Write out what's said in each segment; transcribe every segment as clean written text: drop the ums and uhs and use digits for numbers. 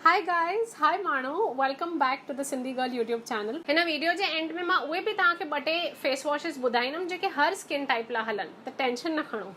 Hi guys hi ماڻهو welcome back to the Sindhi girl YouTube channel. هن video جي and ۾ مان اهي به توهان کي ٻه ٽي فيس واشز ٻڌائيندم جيڪي هر اسڪن ٽائيپ لا هلن ته ٽينشن نه کڻو.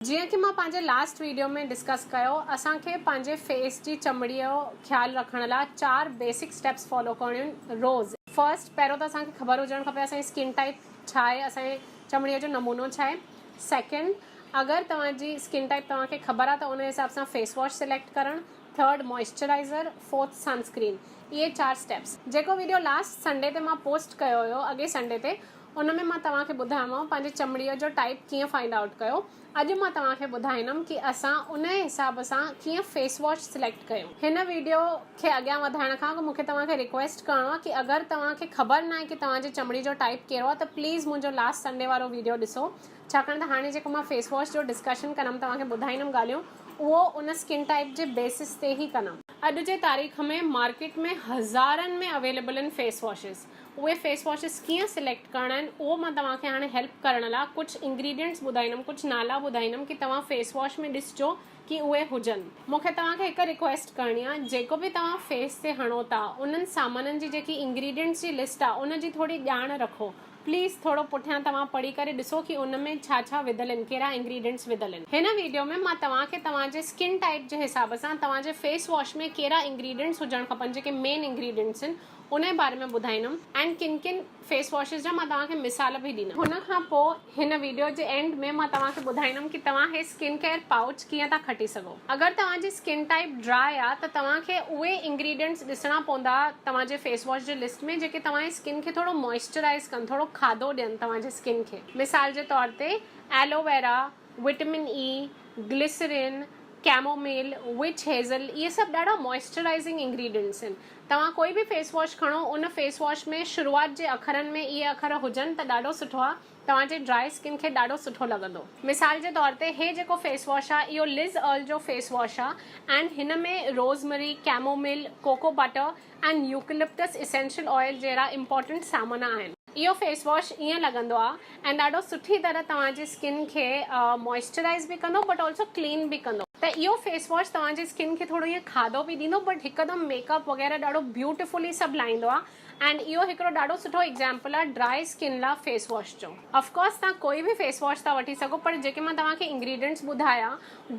جيئن ڪي مان پنهنجي لاسٽ ويڊيو ۾ ڊسڪس ڪيو اسان کي پنهنجي فيس جي چمڙي جو خيال رکڻ لا چار بيسڪ اسٽيپس فالو ڪرڻيون آهن روز. فرسٽ پهريون ته اسان کي خبر هجڻ کپي اسان جي اسڪن ٽائيپ ڇا آهي اسان جي چمڙي جو نمونو ڇا آهي سيڪنڊ اگر توهان جي اسڪن ٽائيپ توهان کي خبر آهي ته ان حساب سان فيس واش سليڪٽ ڪرڻ ٿرڊ موئسچرائزر فورٿ سن اسڪرين اهي چار اسٽيپس. جيڪو ويڊيو لاسٽ سنڊي تي مان پوسٽ ڪيو هيو اڳي سنڊي تي ان ۾ مان توهان کي ٻڌايومانو پنهنجي چمڙيء جو ٽائيپ ڪيئن فائنڊ آئوٽ ڪيو. اڄ مان توهان کي ٻڌائينم ڪي اسان ان حساب سان ڪيئن فيس واش سليڪٽ ڪيون. هن ويڊيو کي اڳيان وڌائڻ کان اڳ مون کي توهان کي ريڪويسٽ ڪرڻو آهي ڪي اگر توهان کي خبر ناهي ڪي توهان جي چمڙي جو ٽائيپ ڪهڙو آهي ته پليز منهنجو لاسٽ سنڊي وارو ويڊيو ڏسو ڇاڪاڻ ته هاڻي جيڪو مان فيس واش جو ڊسڪشن ڪندم توهان کي ٻڌائينم ڳالهيون اهو ان اسڪن ٽائيپ جي بيسس تي ئي ڪندم. اڄ جي تاريخ ۾ مارڪيٽ ۾ هزارن ۾ اويليبل آهن فيس واشز. اهي فيس واشز ڪيئن سليڪٽ ڪرڻا آهن اهو مان توهان کي هاڻي هيلپ ڪرڻ لا ڪجهه انگريڊينٽس ٻڌائيندم ڪجهه نالا ٻڌائيندم ڪي توهان فيس واش ۾ ڏسجو ڪي اهي هجن. مون کي توهان کي هڪ ريڪويسٽ ڪرڻي آهي جيڪو به توهان فيس تي هڻو ٿا انهن سامانن جي جيڪي انگريڊينٽس جي لسٽ آهي ان جي ٿوري ڄاڻ رکو پليز ٿورو پٺيان توهان پڙهي ڪري ڏسو ڪي ان ۾ ڇا ڇا وڌل آهن ڪهڙا انگريڊينٽس وڌل آهن. هن ويڊيو ۾ مان توهان کي توهان جي اسڪن ٽائيپ جي حساب سان توهان جي فيس واش ۾ ڪهڙا انگريڊينٽس هجڻ کپن جيڪي مين انگريڊينٽس آهن ان جي باري ۾ ٻڌائيندم ۽ ڪن ڪن فيس واشز جا مان توهان کي مثال به ڏيندم. هن کان پوء هن ويڊيو جي اينڊ ۾ مان توهان کي ٻڌائيندم ڪي توهان هي اسڪن ڪيئر پائوچ ڪيئن ٿا کٽي سگهو. اگر توهان جي اسڪن ٽائيپ ڊرائي آ ته توهان کي اهي انگريڊينٽس ڏسڻا پوندا توهان جي فيس واش جي لسٽ ۾ جيڪي توهان جي اسڪن کي ٿورو موئسچرائيز ڪن ٿورو کاڌو ڏين توهان جي اسڪن کي. مثال جي طور تي aloe vera, vitamin E, glycerin, chamomile, witch hazel اهي سڀ ڏاڍا موئسچرائيزنگ انگريڊينٽس آهن. توهان ڪوئي به فيس واش کڻو ان فيس واش ۾ شروعات جي اکرن ۾ اهي اکر هجن ته ڏاڍو سٺو آهي توهان جي ڊرائي اسڪن کي ڏاڍو سٺو لڳندو. مثال جي طور تي هي جيڪو فيس واش آهي اهو لز ارل جو فيس واش آهي ۽ هن ۾ rosemary, chamomile, cocoa butter ۽ eucalyptus essential oil جهڙا امپارٽنٽ سامان آهن. اهو فيس واش ائين لڳندو آهي ۽ ڏاڍو سٺي طرح توهان جي اسڪن کي موئسچرائيز به ڪندو بٽ آلسو ڪلين به ڪندو ته اهو فيس واش توهان جي اسڪن کي ٿورو ائين کاڌو به ڏيندو بٽ هڪدم ميڪ اپ وغيره ڏاڍو بيوٽيفلي سڀ لاهيندو آهي ۽ اهو هڪڙو ڏاڍو سٺو ايگزامپل آهي ڊرائي اسڪن لا فيس واش جو. آف ڪورس توهان ڪوئي به فيس واش ٿا وٺي سگهو پر جيڪي مان توهان کي انگريڊينٽس ٻڌايا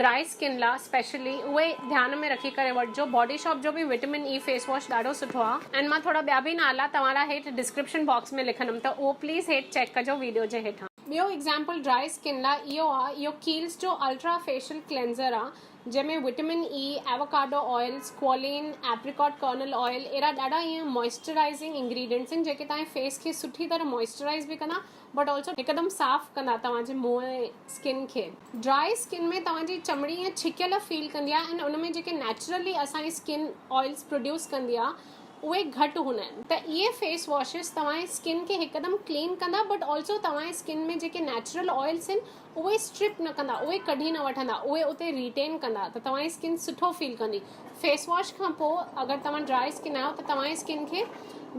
ڊرائي اسڪن لا اسپيشلي اهي ڌيان ۾ رکي ڪري وٺجو باڊي شاپ جو به وٽامن اي فيس واش ڏاڍو سٺو آ ۽ مان ٿورا ٻيا به نالا توهان لا هيٺ ڊسڪرپشن باڪس ۾ لکندم ته اهو پليز هيٺ چيڪ ڪجو ويڊيو جي هيٺان. ٻيو ايگزامپل ڊرائي اسڪن لا اهو آ اهو ڪيلز جو الٽرا فيشل ڪلينزر آ جنهن ۾ vitamin E, avocado oil, squalane, apricot kernel oil اهڙا ڏاڍا ائين موئسچرائزنگ انگريڊينٽس آهن جيڪي توهان جي فيس کي سٺي طرح موئسچرائز به ڪندا بٽ آلسو هڪدم صاف ڪندا توهان جي منهن ۽ اسڪن کي. ڊرائي اسڪن ۾ توهان جي چمڙي ائين ڇڪيل فيل ڪندي آهي ۽ ان ۾ جيڪي نيچرلي اسان جي اسڪن آئلس پروڊيوس ڪندي آهي اهي گهٽ هوندا آهن ته اهي فيس واشز توهان جي اسڪن کي هڪدم ڪلين ڪندا بٽ آلسو توهان جي اسڪن ۾ جيڪي نيچرل آئلس آهن اهي اسٽرپ نه ڪندا اهي ڪڍي نه وٺندا اهي اتي ريٽين ڪندا ته توهان جي اسڪن سٺو فيل ڪندي فيس واش کان پوء اگر توهان ڊرائي اسڪن آهيو ته توهان جي اسڪن کي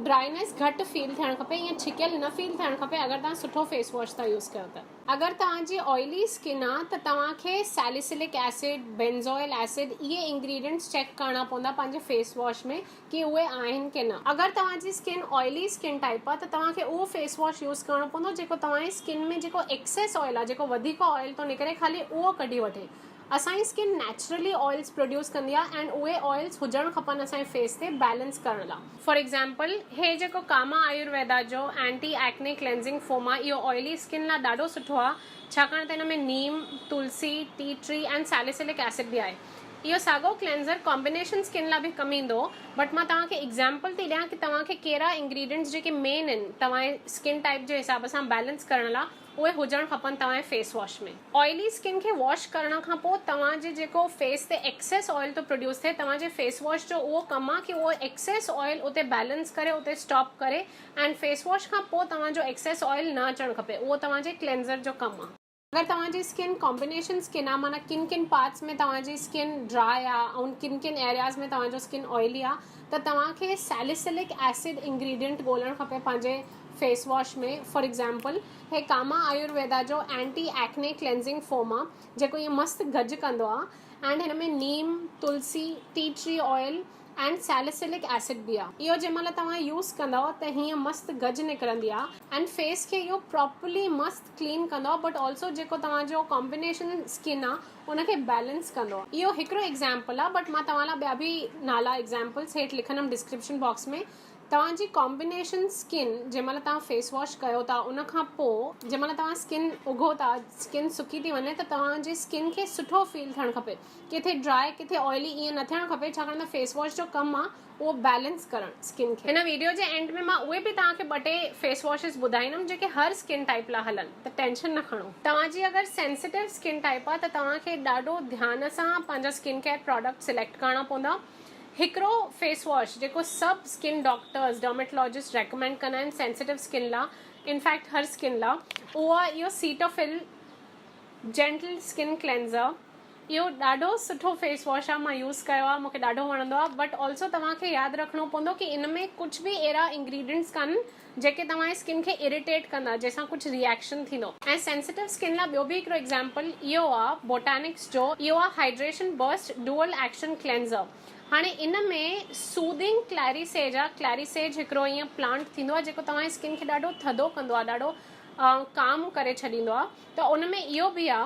ڊرائينيس گهٽ فيل ٿيڻ کپي ائين ڇڪيل نه فيل ٿيڻ کپي اگر توهان سٺو فيس واش ٿا يوز ڪيو ته. اگر توهان جي آئلي اسڪن آ ته توهان کي سيليسلڪ ايسڊ، بينزوئل ايسڊ اهي انگريڊينٽس چيڪ ڪرڻا پوندا پنهنجي فيس واش ۾ ڪي اهي آهن ڪي نه. اگر توهان جي اسڪن آئلي اسڪن ٽائيپ آ ته توهان کي اهو فيس واش يوز ڪرڻو پوندو جيڪو توهان جي اسڪن ۾ جيڪو ايڪسيس آئل آ جيڪو وڌيڪ آئل ٿو نڪري خالي اهو ڪڍي وٺي. اسان جي اسڪن نيچرلي آئلس پروڊيوس ڪندي آ اينڊ اهي آئلس هجڻ کپن اسان جي فيس تي بيلنس ڪرڻ لا. فار ايگزامپل هي جيڪو ڪاما آيورويدا جو اينٽي ايڪني ڪلينزنگ فوم آ اهو آئلي اسڪن لا ڏاڍو سٺو آ ڇاڪاڻ ته هن ۾ نيم، تلسي، ٽي ٽري اينڊ سيليسلڪ ايسڊ به آهي. اهو ساڳو ڪلينزر ڪامبينيشن اسڪن لا به ڪم ايندو بٽ مان توهان کي ايگزامپل ٿي ڏيان ڪي توهان کي ڪهڙا انگريڊينٽس جيڪي مين آهن توهان جي اسڪن ٽائيپ جي حساب سان بيلنس ڪرڻ لا اهي هجڻ کپن توهان جي فيس واش ۾. آئلي اسڪن کي واش ڪرڻ کان پو توهان جي جيڪو فيس تي ايڪسيس آئل ٿو پروڊيوس ٿئي توهان جي فيس واش جو اهو ڪم آ ڪي اهو ايڪسيس آئل اتي بيلنس ڪري اتي اسٽاپ ڪري اينڊ فيس واش کان پو توهان جو ايڪسيس آئل نه اچڻ کپي اهو توهان جي ڪلينزر جو ڪم آ. اگر توهان جي اسڪن ڪامبينيشن اسڪن آ معنيٰ ڪن ڪن پارٽس ۾ توهان جي اسڪن ڊرائي آ ۽ ڪن ڪن ايرياز ۾ توهان جو اسڪن آئلي آ ته توهان کي سيليسلڪ ايسڊ انگريڊينٽ ڳولڻ کپي پنهنجي فيس واش ۾ فار ايگزامپل هي ڪاما آيورويدا جو اينٽي ايڪني ڪلينزنگ فوم آ جيڪو ائين مست گج ڪندو آ اينڊ هن ۾ نيم، تلسي، ٽي ٽري آئل اينڊ سيليسلڪ ايسڊ به آ. اهو جنهن مهل توهان يوز ڪندؤ ته هيئن مست گج نڪرندي آ اينڊ فيس کي اهو پراپرلي مست ڪلين ڪندو آ بٽ آلسو جيڪو توهان جو ڪامبينيشن اسڪن آ ان کي بيلنس ڪندو آ. اهو هڪڙو ايگزامپل آ بٽ مان توهان لا ٻيا به نالا ايگزامپلس هيٺ لکندم ڊسڪرپشن باڪس ۾. توهان جي ڪامبينيشن اسڪن جنهن مهل توهان فيس واش ڪيو ٿا ان کان پو جنهن مهل توهان اسڪن اگهو ٿا اسڪن سڪي ٿي وڃي ته توهان جي اسڪن کي سٺو فيل ٿيڻ کپي ڪٿي ڊرائي ڪٿي آئلي ائين نه ٿيڻ کپي ڇاڪاڻ ته فيس واش جو ڪم آ اهو بيلنس ڪرڻ اسڪن کي. هن ويڊيو جي اينڊ ۾ مان اهي به توهان کي ٻه ٽي فيس واشز ٻڌائيندم جيڪي هر اسڪن ٽائيپ لا هلن ته ٽينشن نه کڻو. توهان جي اگر سينسيٽو اسڪن ٽائيپ آ ته توهان کي ڏاڍو ڌيان سان پنهنجا اسڪن ڪيئر پراڊڪٽ سليڪٽ ڪرڻا پوندا. هڪڙو فيس واش جيڪو سڀ اسڪن ڊاڪٽرز ڊرميٽلاجسٽ ريڪمينڊ ڪندا آهن سينسيٽو اسڪن لا انفيڪٽ هر اسڪن لا اهو آهي اهو سيٽافل جينٽل اسڪن ڪلينزر اهو ڏاڍو سٺو فيس واش آهي مان يوز ڪيو آهي مونکي ڏاڍو وڻندو آهي بٽ آلسو توهان کي ياد رکڻو پوندو ڪي ان ۾ ڪجهه به اهڙا انگريڊينٽس ڪانهن جيڪي توهان جي اسڪن کي اريٽيٽ ڪندا جنهن سان ڪجهه ريئيڪشن ٿيندو. ۽ سينسيٽو اسڪن لا ٻيو به هڪڙو ايگزامپل اهو آ بوٽانڪس جو اهو آ hydration burst dual action cleanser هاڻي ان ۾ سودنگ ڪليري سيج آ ڪليري سيج هڪڙو ائين پلانٽ ٿيندو آ جيڪو توهان جي اسڪن کي ڏاڍو ٿڌو ڪندو آ ڏاڍو ڪام ڪري ڇڏيندو آ ته ان ۾ اهو به آ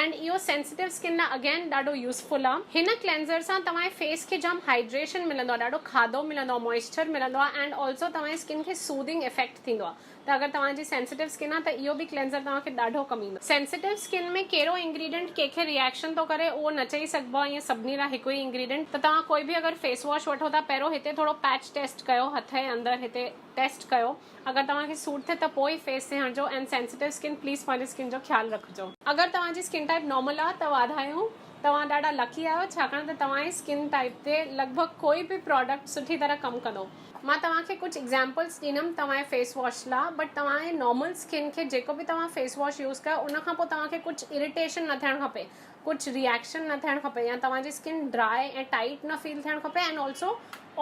اينڊ اهو سينسيٽو اسڪن لا اگين ڏاڍو يوزفل آ. هن ڪلينزر سان توهان جي فيس کي جام هائيڊريشن ملندو آ ڏاڍو کاڌو ملندو آ موئسچر ملندو آ اينڊ آلسو توهان جي اسڪن کي سودنگ افيڪٽ ٿيندو آ ته اگر توهان جي سينسيٽو اسڪن آ ته اهو به ڪلينزر توهان کي ڏاڍو ڪم ايندو. سينسيٽو اسڪن ۾ ڪهڙو انگريڊينٽ ڪنهن کي ريئيڪشن ٿو ڪري اهو نه چئي سگهبو آ ائين سڀني لا هڪ ئي انگريڊينٽ ته توهان ڪوئي به اگر فيس واش وٺو ٿا پهريون هتي ٿورو پيچ ٽيسٽ ڪيو هٿ جي اندر هتي ٽيسٽ ڪيو اگر توهان کي سوٽ ٿئي ته پوء ئي فيس تي هڻجو اينڊ سينسيٽو اسڪن پليز پنهنجي اسڪن جو خيال رکجو. اگر توهان جي اسڪن ٽائيپ نارمل آ ته واڌايون توهان ڏاڍا لڪي آهيو ڇاڪاڻ ته توهان جي اسڪن ٽائيپ تي لڳ ڀڳ ڪوئي به پراڊڪٽ سٺي طرح ڪم ڪندو. مان توهان کي ڪجهه ايگزامپلس ڏيندم توهان جي فيس واش لا بٽ توهان جي نارمل اسڪن کي جيڪو به توهان فيس واش يوز ڪيو ان کان پوء توهان کي ڪجهه اريٽيشن نه ٿيڻ کپي ڪجهه ريئيڪشن نه ٿيڻ کپي يا توهان جي اسڪن ڊرائي ۽ ٽائيٽ نه فيل ٿيڻ کپي اينڊ آلسو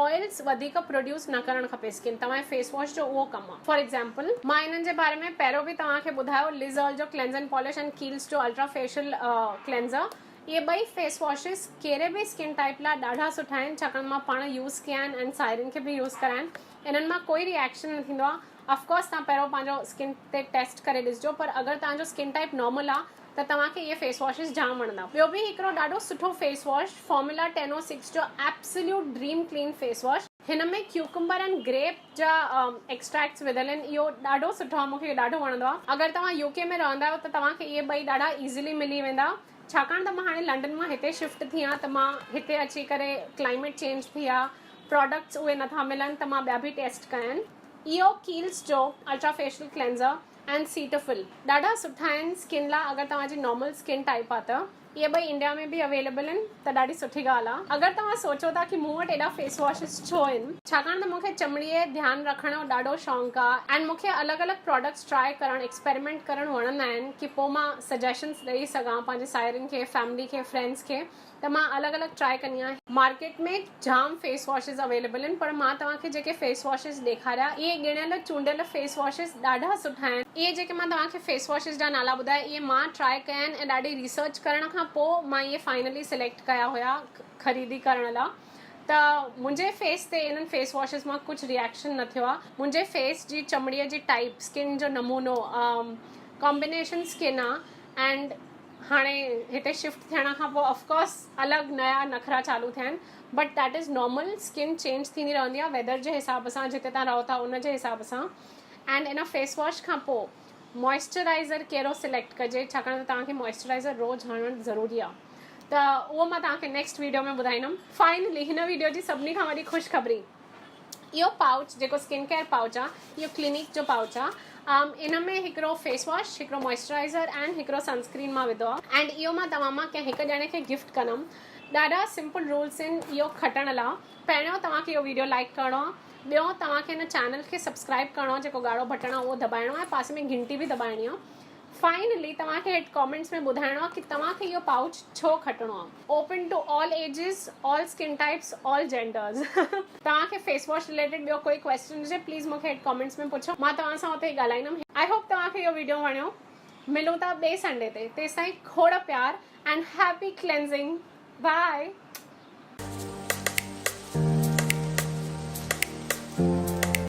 آئلس وڌيڪ پروڊيوس نه ڪرڻ کپي اسڪن توهان جي فيس واش جو اهو ڪم آهي فار ايگزامپل مان انهن جي باري ۾ پهريون به توهان کي ٻڌايو لز ارل جو ڪلينز اينڊ پالش اينڊ ڪيلز جو الٽرا فيشل ڪلينزر اهي ٻئي فيس واشز ڪهڙي به اسڪن ٽائيپ لاء ڏاڍا سٺا آهن ڇاڪاڻ مان پاڻ يوز ڪيا آهن اينڊ ساهيڙين کي به يوز ڪرايا آهن انهن مان ڪوئي ريئيڪشن نه ٿيندو آهي آف ڪورس توهان پهريون پنهنجو اسڪن تي ٽيسٽ ڪري ڏسجو پر اگر توهان جو اسڪن ٽائيپ نارمل آهي ته توهان کي اهي فيس واشز جام وڻندا. ٻيو به هڪڙو ڏاڍو سٺو فيس واش فارمولا 1006 جو absolute dream clean face wash. هن ۾ ڪيوڪمبر اينڊ گريپ جا ايڪسٽريڪٽس وڌل آهن اهو ڏاڍو سٺو آهي مون کي اهو ڏاڍو وڻندو آهي. اگر توهان يو ڪي ۾ رهندا آهيو ته توهان کي اهي ٻئي ڏاڍا ايزلي ملي ويندا. ڇاڪاڻ ته مان هاڻي لنڊن مان هتي شفٽ ٿي آهيان ته مان هتي اچي ڪري ڪلائميٽ چينج ٿي آهي پراڊڪٽس اهي نٿا ملن ته مان ٻيا به ٽيسٽ ڪيا آهن. اهو ڪيلز جو الٽرا فيشل ڪلينزر ۽ سيٽافل ڏاڍا سٺا آهن اسڪن لا اگر توهان جي نارمل اسڪن ٽائيپ آ ته اهي ٻئي انڊيا ۾ به اويليبل آهن ته ڏاڍي سٺي ڳالهه آ اگر توهان سوچو ٿا ڪي مون وٽ ايڏا فيس واشز ڇو آهن ڇاڪاڻ ته مون کي چمڙي جي ڌيان رکڻ جو ڏاڍو شونق آ ۽ مون کي الڳ الڳ پراڊڪٽس ٽرائي ڪرڻ ايڪسپيريمينٽ ڪرڻ وڻندا آهن ڪي پو مان سجيشنس ڏئي سگهان پنهنجي ساهيڙين کي فيملي کي فرينڊس کي ته مان الڳ الڳ ٽرائي ڪندي آهيان. مارڪيٽ ۾ جام فيس واشز اويليبل آهن پر مان توهان کي جيڪي فيس واشز ڏيکاريا اهي ڳڻيل چونڊيل فيس واشز ڏاڍا سٺا آهن. اهي جيڪي مان توهان کي فيس واشز جا نالا ٻڌايا اهي مان ٽرائي ڪيا آهن ۽ ڏاڍي ريسرچ ڪرڻ کان پوء مان اهي فائنلي سليڪٽ ڪيا هيا خريدي ڪرڻ لا ته منهنجي فيس تي انهن فيس واشز مان ڪجهه ريئيڪشن نه ٿيو آهي منهنجي فيس جي چمڙي جي ٽائيپ اسڪن جو نمونو ڪامبينيشن اسڪن آهي اينڊ هاڻي هتي شفٽ ٿيڻ کان پوء آف ڪورس الڳ نيا نخرا چالو ٿيا آهن but that is normal skin change ٿيندي رهندي آهي ويدر جي حساب سان جتي تان رهو ٿا ان جي حساب سان اينڊ ان فيس واش کان پوء موئسچرائزر ڪهڙو سليڪٽ ڪجي ڇاڪاڻ ته توهان کي موئسچرائزر روز هڻڻ ضروري آهي ته اهو مان توهان کي نيڪسٽ ويڊيو ۾ ٻڌائيندم فائنلي هن ويڊيو جي سڀني کان وڏي خوشخبري اهو پائوچ جيڪو اسڪن ڪيئر پائوچ آ اهو ڪلينڪ جو پائوچ آ ان ۾ هڪڙو فيس واش هڪڙو موئسچرائزر اينڊ هڪڙو سن اسڪرين مان وڌو آ اينڊ اهو مان توهان مان ڪنهن هڪ ڄڻي کي گفٽ ڪندم ڏاڍا سمپل رولس آهن اهو کٽڻ لا پهريون توهان کي اهو ويڊيو لائڪ ڪرڻو آ ٻيو توهان کي هن چينل کي سبسڪرائب ڪرڻو آ جيڪو ڳاڙهو بٽڻ آ اهو دٻائڻو آ ۽ پاسي ۾ گهنٽي به دٻائڻي آ. فائنلي توهان کي هيٺ ڪامينٽس ۾ ٻڌائڻو آهي ڪي توهان کي اهو پائوچ ڇو کٽڻو آهي. Open to all ages, all skin types, all genders. توهان کي فيس واش رليٽيڊ ٻيو ڪوئي ڪويسچن هجي پليز مون کي هيٺ ڪامينٽس ۾ پڇو مان توهان سان اتي ئي ڳالهائيندم. I hope توهان کي اهو ويڊيو وڻيو. ملون ٿا ٻئي سنڊي تي تيستائين کوڙ پيار اينڊ هيپي ڪلينزنگ. باء.